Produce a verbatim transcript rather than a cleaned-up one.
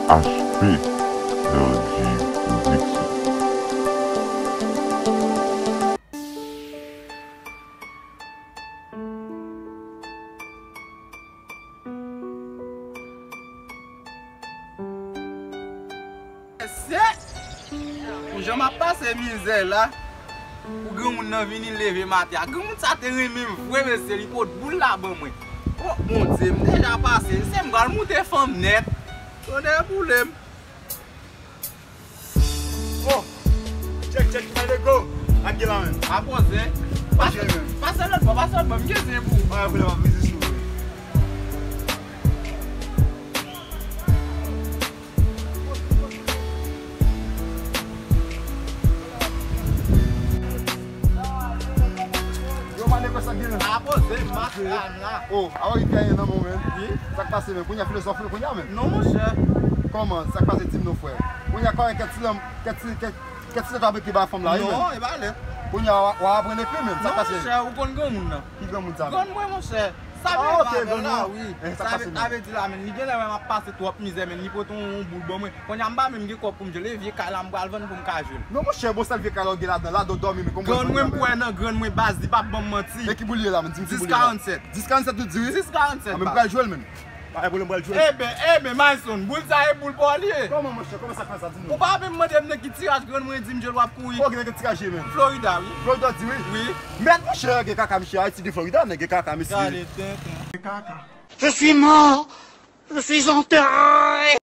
H P R G Production. Se pou jan m ap pase mizè la, pou granmoun nan vini leve m atè a. Granmoun sa te renmen m vre, mesye, li pot boul la ban mwen. O Bondye, m deja pase, se m pral moute fanm nèt. Tonnè boule m. Oh! Check, check, my nigga. Ak gen la menm. Apòze. Pase, pase lòt bò, pase lòt bò, m gen zen pou ou. Ay, vle pa vizi sou ou. Yo, my nigga, sa gen? Apòze, m ap la. Oh, how are you carrying nan moman? Wi. Sa k pase, men? Kounye a filozòf, kounye a, men. Non, monchè. Kòman? Sa k pase, di m non, frè. Kounye a, kòman kèt ti lanm, kèt ti, kèt, kèt ti lanm ap ekri ba fanm la, wi, men. Non, e pa lè. Kounye a, w a, w a aprann ekri, men. Sa k pase? Non, monchè, ou konn granmoun nan. Ki granmoun sa, men? Grann mwen, monchè. Sa vle di la, wi. Sa vle di la, men. Li genlè wè m ap pase twòp mizè, men. Li pote yon, yon boul ban mwen. Kounye a, m pa menm gen kòb pou m jwe l. E vye kay la, m pral vann pou m ka jwe l. Non, monchè, bon, sèl vye kay la w gen ladan la, dò dòmi, men kòman. Grann mwen, m kwè nan grann mwen, baz, li p ap ban m manti. Men ki boul li ye la, men? Di m ki boul li ye. Dis karannsèt. Dis karannsèt ou di, wi? Dis karannsèt. Ah, men m pral jwe l, men. Pa gen pwoblèm, m pral jwe l. Eben, eben, Mayson, boul sa e boul pa w li ye. Kòman, monchè, kòman sa k fè sa, di m non? Ou pa menm mande m nan ki tiraj grann mwen di m jwe l w ap kouri. Ok, nan ki tiraj li ye, men? Florida, wi. Florida, w di, wi? Wi. Mèt, monchè, gen kaka, mesye, Ayiti gen Florida, nèg gen kaka, mesye. Gade tenten. Gen kaka. Je suis mort. Je suis enterré.